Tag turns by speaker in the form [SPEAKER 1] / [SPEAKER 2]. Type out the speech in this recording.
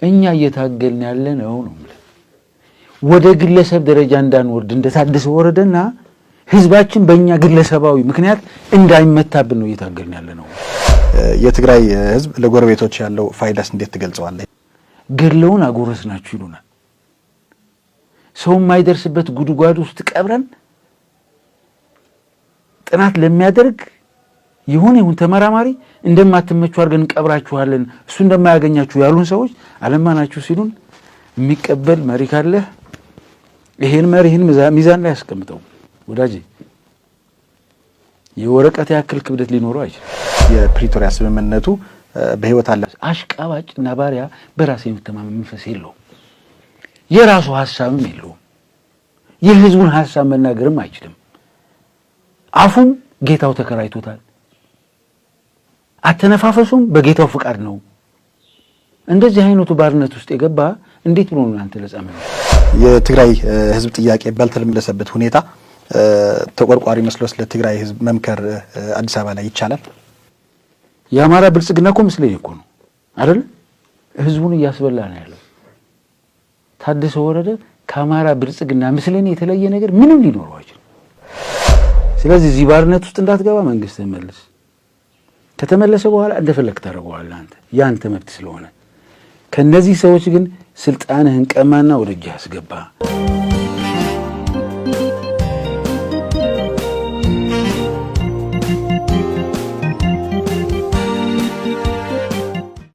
[SPEAKER 1] እኛ እየታገልን ያለ ነው ነው ወደ ግለሰብ ደረጃ እንዳንወርድ፣ እንደ ታደሰ ወረደና ህዝባችን በእኛ ግለሰባዊ ምክንያት እንዳይመታብን ነው እየታገልን ያለ ነው።
[SPEAKER 2] የትግራይ ህዝብ ለጎረቤቶች ያለው ፋይዳስ እንዴት ትገልጸዋለህ?
[SPEAKER 1] ገድለውን አጎረስናችሁ ይሉናል። ሰው የማይደርስበት ጉድጓድ ውስጥ ቀብረን ጥናት ለሚያደርግ ይሁን ይሁን ተመራማሪ እንደማትመቹ አድርገን እንቀብራችኋለን፣ እሱ እንደማያገኛችሁ ያሉን ሰዎች አለማናችሁ ሲሉን የሚቀበል መሪ ካለህ ይሄን መሪህን ሚዛን ላይ ያስቀምጠው ወዳጄ። የወረቀት ያክል ክብደት ሊኖረው አይችልም።
[SPEAKER 2] የፕሪቶሪያ ስምምነቱ በህይወት አለ።
[SPEAKER 1] አሽቃባጭና ባሪያ በራስ የመተማመን መንፈስ የለውም። የራሱ ሀሳብም የለውም። የህዝቡን ሀሳብ መናገርም አይችልም። አፉም ጌታው ተከራይቶታል። አተነፋፈሱም በጌታው ፍቃድ ነው። እንደዚህ አይነቱ ባርነት ውስጥ የገባ እንዴት ብሎ ነው አንተ ለጻም?
[SPEAKER 2] የትግራይ ህዝብ ጥያቄ ባልተመለሰበት ሁኔታ ተቆርቋሪ መስሎ ስለ ትግራይ ህዝብ መምከር አዲስ አበባ ላይ ይቻላል?
[SPEAKER 1] የአማራ ብልጽግና እኮ ምስለኔ እኮ ነው አይደል? ህዝቡን እያስበላ ነው ያለው። ታደሰ ወረደ ከአማራ ብልጽግና ምስለኔ የተለየ ነገር ምንም ሊኖረው አይችልም። ስለዚህ እዚህ ባርነት ውስጥ እንዳትገባ መንግስትህን መልስ። ከተመለሰ በኋላ እንደፈለግ ታደርገዋለህ አንተ፣ ያንተ መብት ስለሆነ። ከነዚህ ሰዎች ግን ስልጣንህን ቀማና ወደ እጅህ አስገባ።